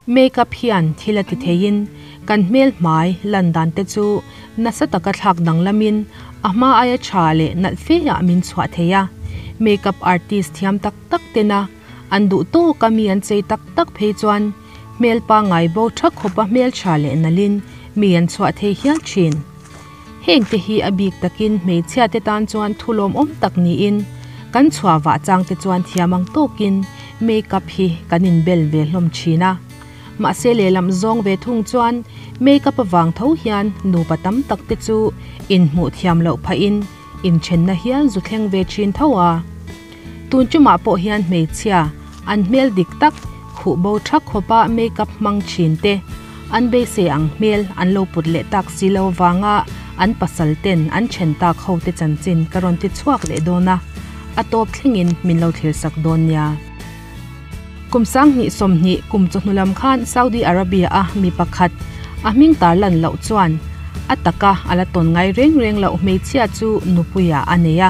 Makeup hian thil a ti theiin kan hmel hmai lan dan te chu nasa taka thlak danglamin a hma aia tha leh nalh fe ah min chhuah thei a. Makeup artist thiam tak tak tena an duh tawka mi an chei tak tak phei chuan hmel pangngai bo tha khawpa hmel tha leh nalhin mi an chhuah thei hial thin. Heng te hi a bik takin hmeichhia te tan chuan thu lawmawm tak niin kan chhuah vah chang te chuan thiam ang tawkin makeup hi kan inbel ve hlawm thin a. Mahse lehlam zawng ve thung chuan makeup avang tho hian nupa tam tak te chu inhmuh thiam loh phahin inthenna hial zu thleng ve thin tho a. Tun tumah pawh hian hmeichhia an hmel dik tak khuh bo thak khawpa makeup hmang thin te an beisei ang hmel an lo put leh tak si lo vanga an pasal ten an then tak ho te chanchin ka rawn ti chhuak leh dawn a, a tawp thlengin min lo thlir sak dawn nia. Kum 2020 kum chawhnu lam khan Saudi Arabia a mi pakhat a hming tar lan loh chuan a taka a la tawn ngai reng reng loh hmeichhia chu nupuiah a nei a.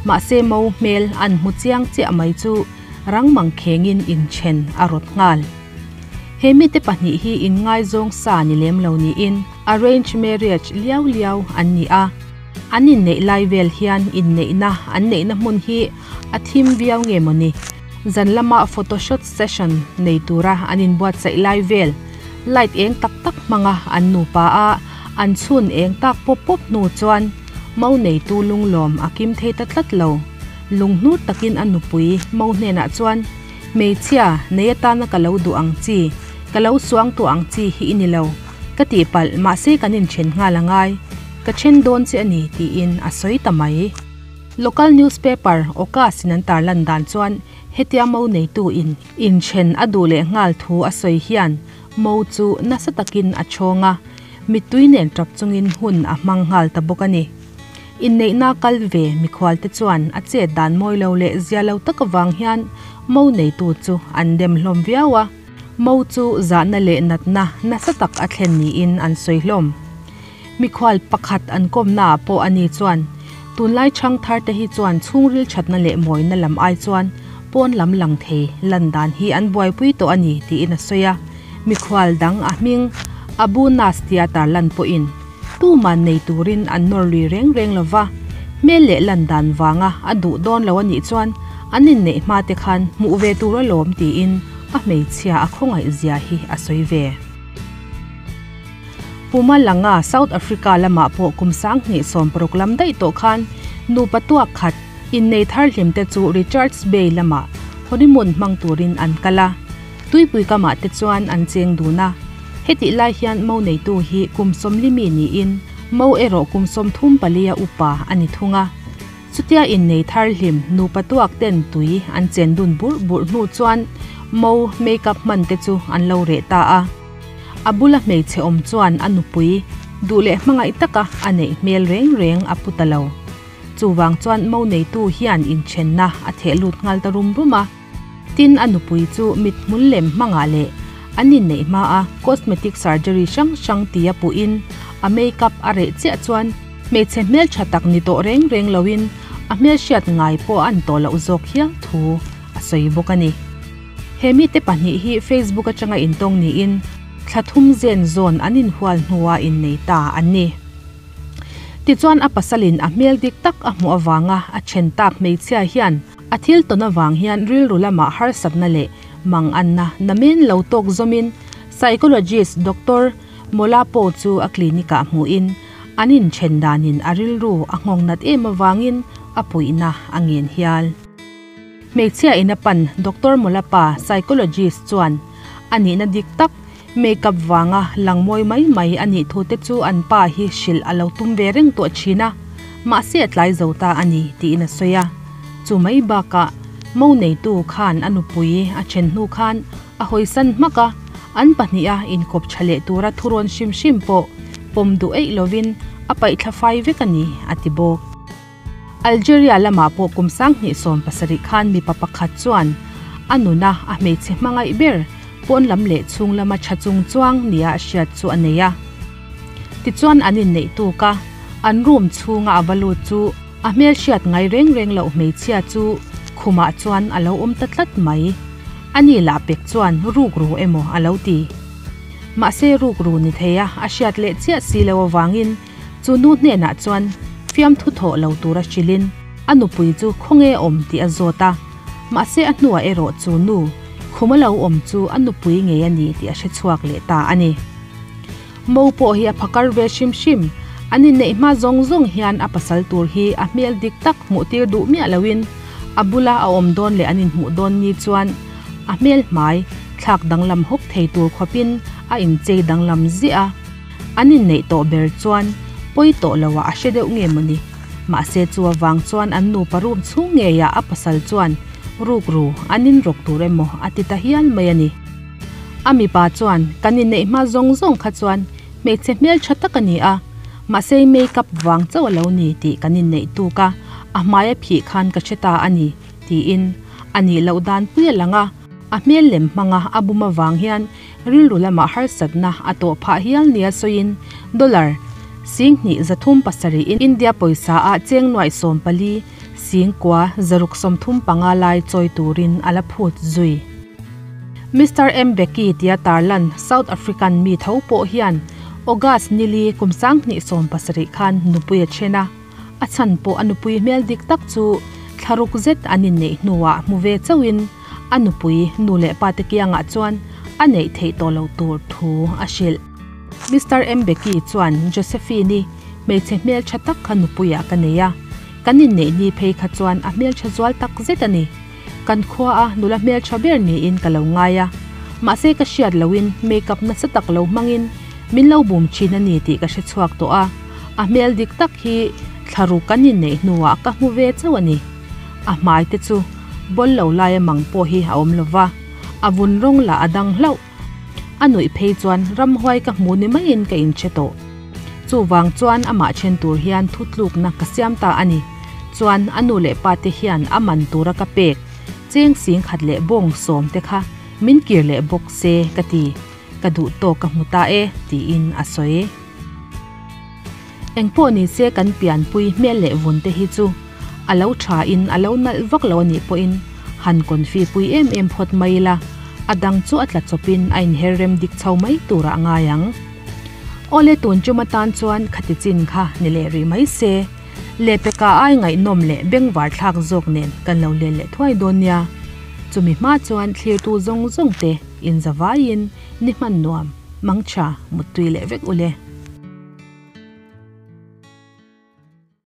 Mahse mo hmel an hmu chiang chiah mai chu rang mang khengin inthen a rawt nghal. He mite pahnih hi inngaizawng sa ni lem lo niin arrange marriage liau liau an ni a. An inneih lai vel hian inneihna an neihna hmun hi a thim viau nge mawni? Zan lama photoshoot session nei tura an inbuatsaih lai vel light eng tak tak hmanga an nupa a an chhun eng tak pawp pawp hnu chuan mo neitu lunglawm a kim thei ta tlat lo. Lunghnur takin a nupui mo hnenah chuan, Hmeichhia, nei atana ka lo duh ang chi, ka lo suang tuah ang chi hi i ni lo. Ka tihpalh, mahse kan inthen nghal a ngai. Ka then dawn che a ni, tiin a sawi ta mai. Local newspaper Okas in an tarlan dan chuan hetia mo neitu in inthen a duh leh nghal thu a sawi hian mo chu nasa takin a chhawng a, mittui nen tap chungin hun a hmang nghal ta bawk a ni. Inneihna kal ve mikhual te chuan a chet dan mawi lo leh zia lo tak avang hian mo neitu chu an dem hlawm viau a, mo chu zahna leh natna nasa tak a thlen niin an sawi hlawm. Mikhual pakhat an kawmnaah pawh ani chuan, Tunlai chhang thar te hi chuan chhungril thatna leh mawina lam ai chuan pawn lam lang thei lan dan hi an buaipui tawh a ni tiin a sawi a. Mikhual dang a hming Abu Nas tia tarlan pawhin tuman nei turin an nawr lui reng reng lo va, hmel leh lan dan vanga a duh dawn lo a nih chuan an inneih hma te khan hmuh ve tur alawm tiin a hmeichhia a khawngaih zia hi a sawi ve. Puma langa South Africa lamah pawh kum 2016 lam daih tawh khan nupa tuak khat innei thar hlim te chu Richards Bay lamah honeymoon hmang turin an kal a, tuipui kamah te chuan an cheng dun a. Hetih lai hian mo neitu hi kum 40 mi niin mo erawh kum 34 a upa a ni thung a. Chutia innei thar hlim nupa tuak ten tui an chen dun burh burh hnu chuan mo makeup hman te chu an lo reh ta a. A bula hmeichhe awm chuan a nupui duh leh hmangaih taka a neih hmel reng reng a pu ta lo. Chuvang chuan mo neitu hian inthenna a theh lut nghal ta rum rum a. Tin, a nupui chu mithmul lem hmangah leh an inneih hma a cosmetic surgery hrang hrang tia puhin a makeup a reh chiah chuan hmeichhe hmeltha tak ni tawh reng reng loin a hmelhriat ngai pawh a an tawh loh zawk hial thu a sawi bawk a ni. He mite pahnih hi Facebook atanga intawng niin thla thum zen zawn an inhual hnua innei ta an ni. Tichuan a pasalin a hmel dik tak a hmuh avanga a then tak hmeichhia hian a thil tawn avang hian rilru lamah harsatna leh manganna namen lo tawk zawmin psychologist Doctor Molapo chu a clinic ah hmuhin an inthen danin a rilru a nghawng nat em avangin a puihna a ngen hial. Hmeichhia in a pan Doctor Molapa, psychologist, chuan a nihna dik tak, makeup vanga lang mawi mai mai a nih thu te chu an pa hi hrilh a lo tum ve reng tawh thin a, mahse a tlai zo ta a ni tiin a sawi a. Chu mai bakah mo neitu khan a nupui a then hnu khan a hawisan hmak a, an pahniha inkawp tha leh tura thurawn hrim hrim pawh pawm duh eih lovin a paihthla fai vek a ni, a ti bawk. Algeria lamah pawh kum 2017 khan mipa pakhat chuan a nuna a hmeichhe hmangaih ber pawn lam leh chhung lama tha chung chuang nia a hriat chu a nei a. Tichuan an inneih tuk a, an room chhunga a va lut chu a hmelhriat ngai reng reng loh hmeichhia chu khumah chuan a lo awm ta tlat mai. A Ani lah pek chuan rukru emaw a lo ti. Mahse rukru ni thei a a hriat leh chiah si lo avangin chu nu hnenah chuan fiamthu thawh lo tura hrilhin a nupui chu khawnge awm tih a zawt a. Mahse a hnuah erawh chu nu khuma lo awm chu a nupui ngei a ni tih a hre chhuak leh ta a ni. Mo pawh hi a phakar ve hrim hrim. An inneih hma zawng zawng hian a pasal tur hi a hmel dik tak hmuh tir duh miah loin a bula a awm dawn leh an inhmuh dawn ni chuan a hmel hmai thlak danglam hawk thei tur khawpin a inchei danglam ziah a. An inneih tawh ber chuan pawi tawh loah a hre deuh nge mawni. Mahse chu avang chuan an nupa room chhung ngeiah a pasal chuan rukru an inrawk tur emaw a ti ta hial mai a ni. A mipa chuan kan inneih hma zawng zawng kha chuan hmeichhe hmeltha tak a ni a, mahse make up vang chauh a lo ni tih kan inneih tuk a, a hmai a phih khan ka hre ta a ni, tiin a nih loh dan pui a lang a, a hmel lem hmanga a bum avang hian rilru lamah harsatna a tawh phah hial nia sawiin dollar 7 307 in India pawisa ah cheng nuaih 14 singkua zaruk 35 lai chawi turin a la phut zui. Mister Mbeki tia tarlan South African mi tho pawh hian August nili kum 2017 khan nupui a then a, a chhan pawh a nupui hmel dik tak chu thlaruk zet an inneih hnuah hmu ve chauhin a nupui nu leh pa te kiangah chuan a neih theih tawh lo tur thu a hrilh. Mister Mbeki chuan Josephine-i hmeichhe hmeltha tak kha nupuiah ka nei a, kan inneih ni phei kha chuan a hmeltha zual tak zet a ni. Kan khua a nula hmeltha ber niin ka lo ngai a, mahse ka hriat loin makeup nasa tak lo hmangin min lo bum thin a ni tih ka hre chhuak tawh a, a hmel dik tak hi thlaruk kan inneih hnuah ka hmu ve chauh a ni. A hmai te chu bawl lo laia mang pawh hi a awm lova, a vun rawng lah a dang hlauh. A nuih phei chuan ramhuai ka hmu ni maiin ka inhre tawh. Chuvang chuan amah then tur hian thutlukna ka siam ta a ni. Chuan a nu leh pa te hian a man tura ka pek cheng 10,000 leh bawng 10 te kha min kir leh bawk se ka ti. Ka duh tawk ka hmu ta e, tiin a sawi. Engpawh ni se kan pianpui hmel leh vun te hi chu a lo tha in a lo nalh vak lo a nih pawhin han confi pui em em phawt mai ila, a dang chu a tla chawpin a inher rem dik chho mai turah a ngai ang. Awle tun tum atan chuan khati chin kha ni leh rih mai se, lehpeka ai ngaihnawm leh bengvar thlak zawk nen kan lo let leh thuai dawn nia. Chumi hma chuan thlirtu zawng zawng te inzavaiin ni hman nuam, mangtha, muttui leh vek ule.